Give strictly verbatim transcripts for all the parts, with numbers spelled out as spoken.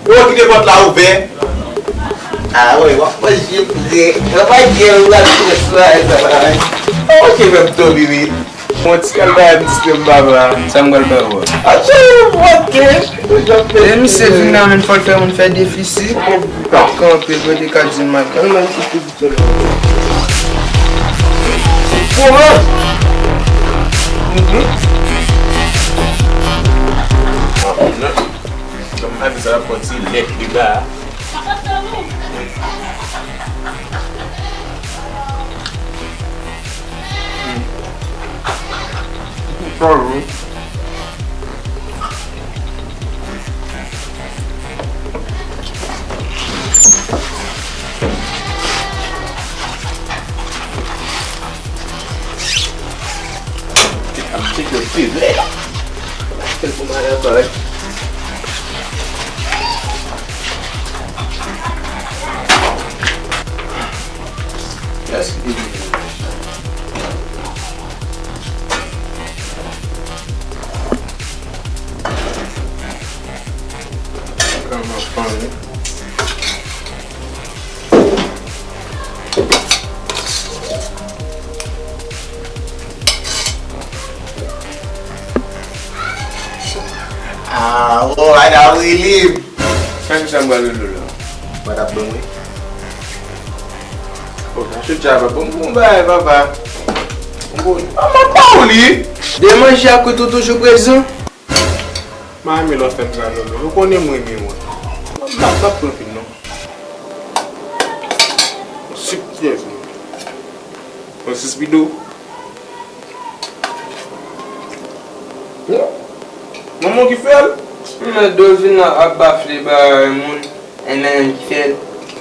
Yo, kite pòt la ouvè. Ah wi, w ap manje frè. W ap manje, w ap manje frè, sa va. Ok, menm Tony, wi. Bon, ti kal bagay m di se m papa. Sa m pral ba ou a? Ah, se ok. E misye vin la, menm fò l fè moun fè defisi. Kanpe, l pa te ka di mal. Ann manje ti piti sèl. Kouran! Mhm. Kòm avi sa ap pran ti lèt li ba. Sa wi. Ap tcheke yo pire la. Kel pou malè bay. Èske li vini? Kòman fanmi? Ah, oh, Ada Willy. Sa ki sa m pral rele w la? Mwen t ap ban mwen. Oh, sa se dja papa. Bon, bon, bay, papa. Bon, bon. Ah, mwen pa w li. De manje ak kwit ou toujou prezan. Mwen renmen lè w fè m sa, Lolo. Ou konnen mwen renmen w. M ap, m ap pran pil non. Sik pyès. Yon sis pido. Manman ki fè l. Mwen do vin la ap bafle bay moun. E menm ki fè l.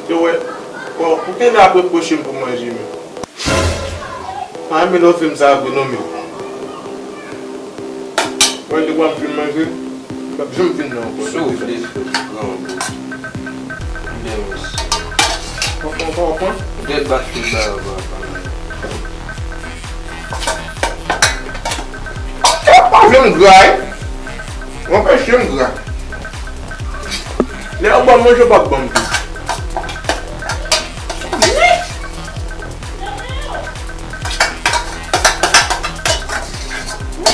Yo wè. Bon, ou kenbe ap repwoche m pou manje men. Pa renmen lè w fè m sa vre non men. Mwen te pran fin manje. M p ap janm fin nan ankò. Soufle, soufle, granmoun. Dèyè mesye. Konprann, konprann. Dèyè bafle ba yo, ba yo. Ou pa janm gra, wi. Ou anpeche m gra. Lè yo ban m manje, yo p ap ban m tou.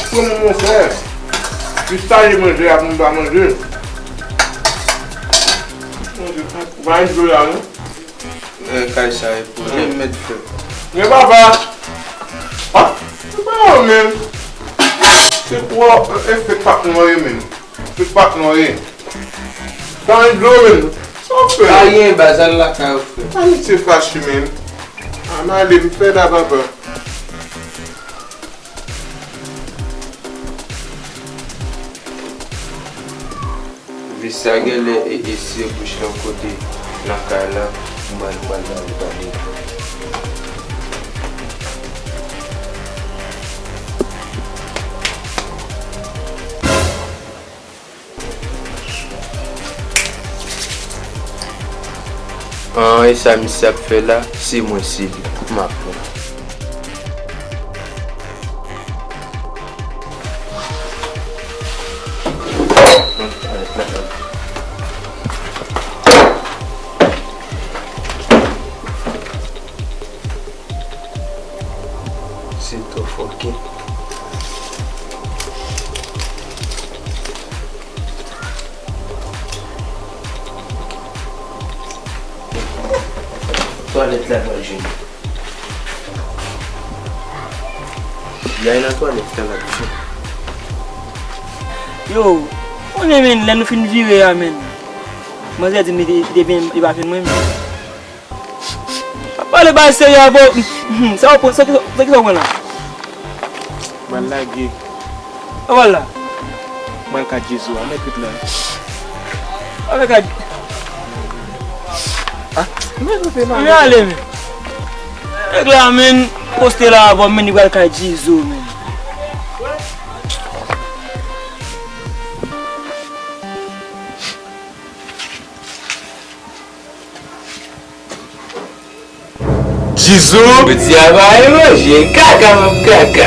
Pran mon frè. Li sale manje a pou m pa manje. Ou pa jwe la, non? E, kay sa e pou li mèt fè. Men papa! Ah, se pa yo menm. Se pou efè k pa t mwen menm. Se pa t mwen. Tan dlo menm. Sa w fè? Pa gen baz, al lakay ou frè. Pa misye fache menm. A m ale, m fè la papa. Visa genlè e, e siye bouch lan kote nan kay la, m pral, m pral ba li pale. An, e sa misye ap fè la, se mwen, se li. M ap pran. Se twò fòkè. Twalèt la pral jwenn. Li al nan twalèt la, l ap jwenn. Yo, konnen men, lè nou fin vire a men. Manzè di m li te, li te vin, li pa jwenn mwen men. Ap pale bagay serye avè w. Sa w pran, sa ki, sa ki sa w pran la? M al lage. Sa w pral la? M al ka Djezo a, mèt ret la. Avèk a. Ah, men nou fè mal. Men ale men. Nèg la men poste la avè w, men li pral ka Djezo men. Djezo. Jodi a pa gen manje, kaka m ap kaka.